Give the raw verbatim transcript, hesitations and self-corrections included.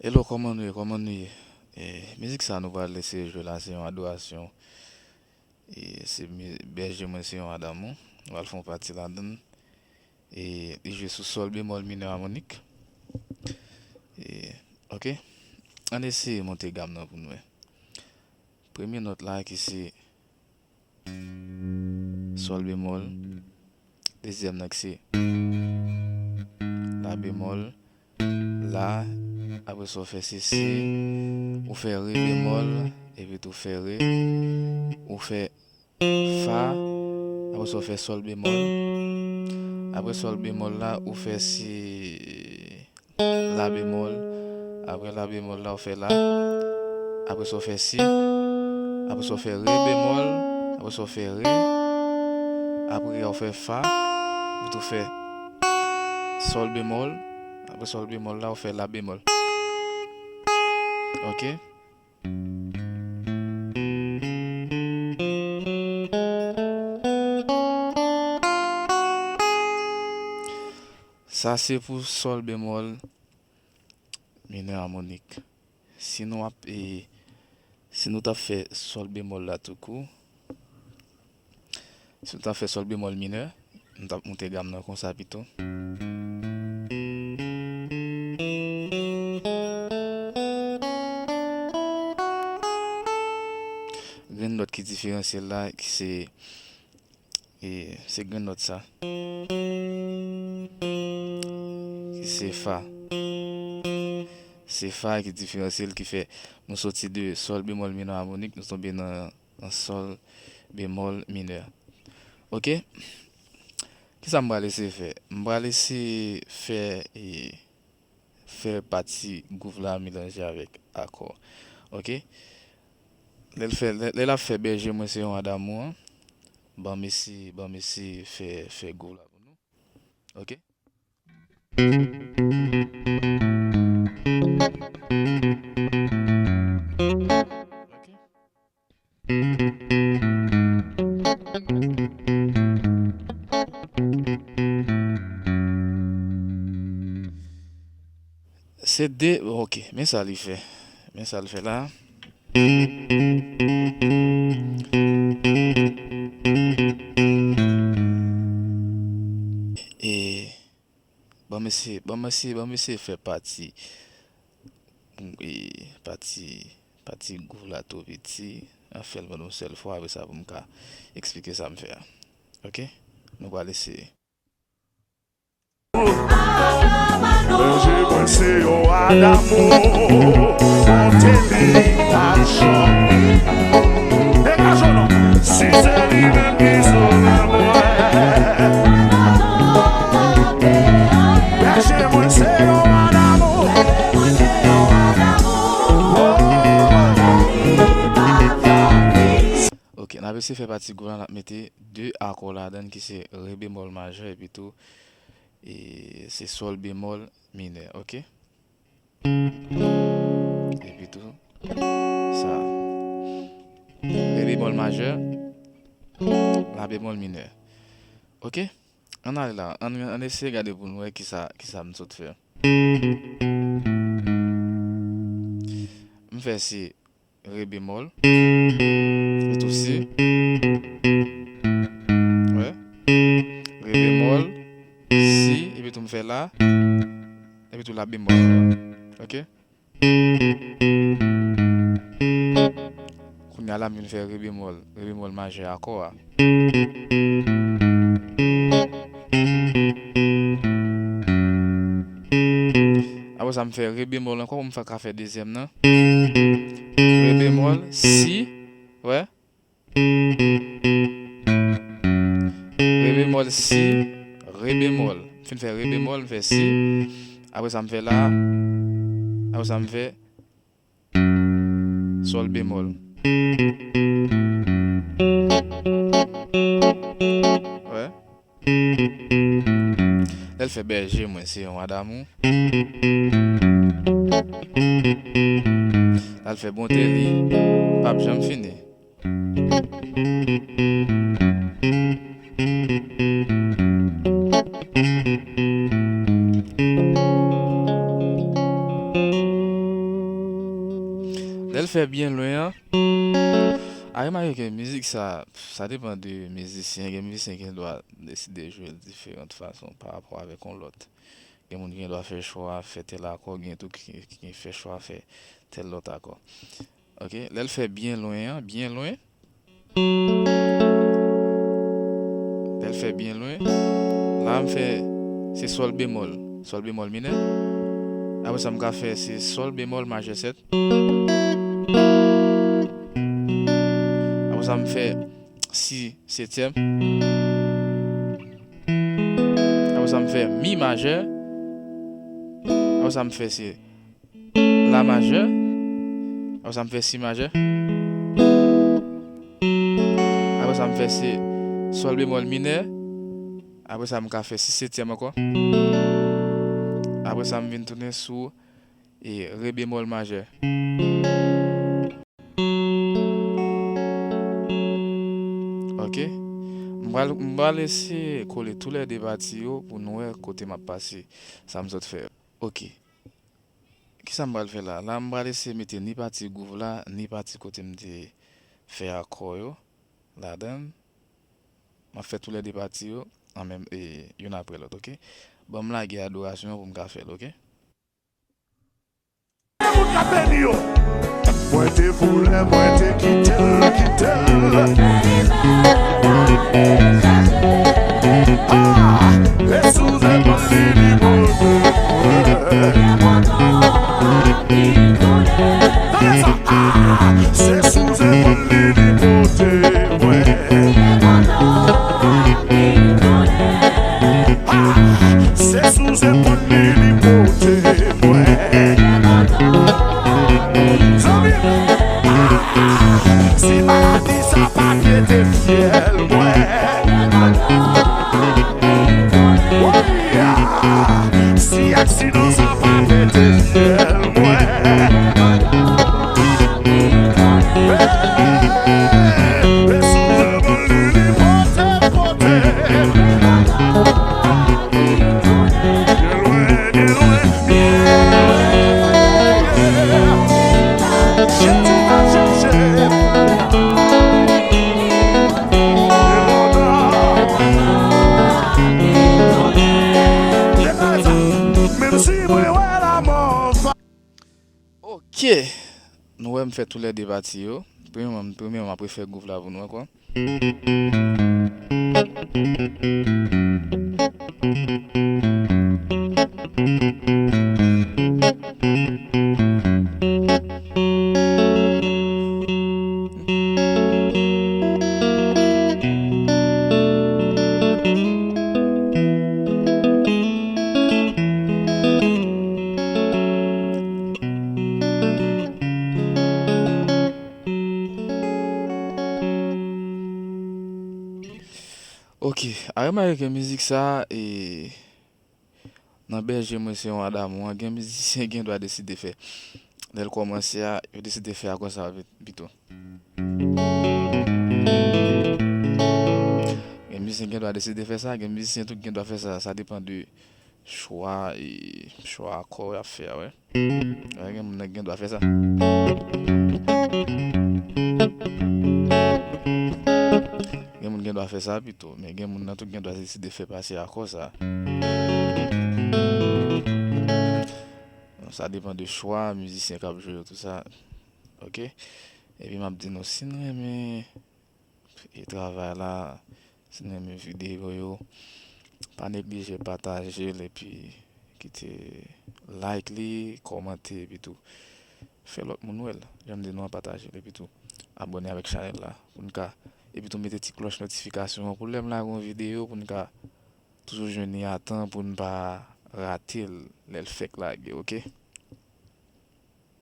Hello, kòman nou ye? Kòman nou ye? E, mizik sa nou pral eseye jwe la, se yon adorasyon. E, se mi-, bèje mwen, se yon adamou. Nou pral fè yon pati ladan l. E, li jwe sou sòl bemòl minè amonik. E, ok. Ann eseye monte gam nan pou nou wè. Premye nòt la ki se sòl bemòl. Dezyèm nan ki se la bemòl, la, apre sa w fè se si, ou fè re bemòl, epi tou fè re, ou fè fa, apre sa w fè sòl bemòl, apre sòl bemòl la, ou fè si, la bemòl, apre la bemòl la, ou fè la, apre sa w fè si, apre sa w fè re bemòl, apre sa w fè re, apre ou fè fa, epi tou fè sòl bemòl, apre sòl bemòl la, ou fè la bemòl. Ok? Sa se pou sòl bemòl minè amonik. Si nou ap, e, si nou t ap fè sòl bemòl la toukou, si nou t ap fè sòl bemòl minè, nou t ap moute gam nan konsa pito. Grenn nòt ki diferansye l la, ki se, e, se grenn nòt sa. Ki se fa. Se fa ki diferansye l, ki fè nou soti de sòl bemòl minè amonik, nou tonbe nan, nan sòl bemòl minè. Ok? Kisa m pral eseye fè? M pral eseye fè, e, fè pati gwouv la melanje avèk akò. Ok? Lè l fè, lè, lè l ap fè bèje mwen se yon adamou an, ban m eseye, ban m eseye fè, fè gwouv la pou nou. Ok? Ok. Se de, ok, men sa li fè. Men sa l fè la. E, ban m eseye, ban m eseye, ban m eseye fè pati, e, pati, pati gwouv la tou piti. An fè l pandan yon sèl fwa, apre sa pou m ka eksplike sa m fè a. Ok? Nou pral eseye. Bèje mwen se yon adamou, monte li pa chanm. Degaje w non. Si se li menm ki sove mwen. Bèje mwen se yon adamou. Ok, n ap eseye fè pati gwouv la, n ap mete de akò ladan l ki se re bemòl majè epi tou, e, se sòl bemòl minè, ok? Epi tou, sa. Re bemòl majè, la bemòl minè. Ok? Ann ale la, ann, ann eseye gade pou n wè kisa, kisa m sot fè. M fè si re bemòl, epi tou si, wè, re bemòl, si, epi tou m fè la, epi tou la bemòl, ok? Kounye a la m vin fè re bemòl, re bemòl majè akò a. Apre sa, m fè re bemòl ankò pou m fè, ka fè dezyèm nan. Re bemòl, si, wè. Re bemòl, si, re bemòl. M fin fè re bemòl, m fè si. Apre sa, m fè la. Apre sa, m fè sòl bemòl. Wè. Lè l fè bèje mwen se yon wa damou. Lè l fè bonte li p ap janm fini. Lè l fè byen lwen an, a remake ke mizik sa, sa depann de mizisyen. Gen mizisyen ki gen dwa deside jwe l diferan fason pa rapò avèk yon lòt. Gen moun ki gen dwa fè chwa fè tèl akò, gen tou ki, ki fè chwa fè tèl lòt akò. Ok, lè l fè byen lwen an, byen lwen. Lè l fè byen lwen. La m fè se sòl bemòl, sòl bemòl minè. Apre sa m ka fè se sòl bemòl majè sèt. Apre sa m fè si setyèm. Apre sa m fè mi majè. Apre sa m fè se la majè. Apre sa m fè si majè. Apre sa m fè se sòl bemòl minè. Apre sa m ka fè si setyèm ankò. Apre sa m vin tounen sou e re bemòl majè. Ok. M pral, m pral eseye kole toulède pati yo pou nou wè kote m ap pase sa m sot fè. Ok. Kisa m pral fè la? La m pral eseye mete ni pati gwouv la, ni pati kote m te fè akò yo ladan l. M ap fè toulède pati yo an menm, e, youn apre lòt, ok? Ban m lage adorasyon an pou m ka fè l, ok? Moun k ap beni yo. Mwen te foule, mwen te kite l, kite l. Ah, e sou zepòl li, li pote mwen. Tande sa. Ah, se sou zepòl li, li pote mwen. Ah, se sou zepòl li, li pote mwen. Zanmi m, ah, si maladi sa pa te te fyèl mwen. Oh, yeah. Si aksidan sa pa te te fyèl mwen. Hey, e sou zepòl li, li pote, pote. Byen lwen, byen lwen, byen lwen. Jezi va chèche. Byen lontan. Menm si mwen wè lanmò. Ok. Nou wè m fè toulède pati yo. Premyèman, premyèman, m ap refè gwouv la pou nou ankò. Ok, a remake ke mizik sa, e, nan bèje mwen se yon adamou an, gen mizisyen gen dwa deside fè. Lè l kòmanse a, yo deside fè akò sa pito. Gen mizisyen gen dwa deside fè sa, gen mizisyen tou gen dwa fè sa, sa depann de chwa, e, chwa akò y ap fè a, wè. Gen moun nan gen dwa fè sa. Gen moun gen dwa fè sa pito, men gen moun nan tou gen dwa deside fè pase akò sa. Sa depann de chwa mizisyen k ap jwe yo, tou sa. Ok? Epi m ap di nou, si n renmen e travay la, si n renmen videyo yo, pa neglije pataje l epi kite like li, kòmante epi tou fè lòt moun wè l. Jan m di nou an, pataje l epi tou abòne avèk chanèl la pou n ka, epi tou mete ti klòch notifikasyon an pou lè m lage yon videyo pou n ka toujou jwenn li a tan pou n pa rate l lè l fèk lage, ok?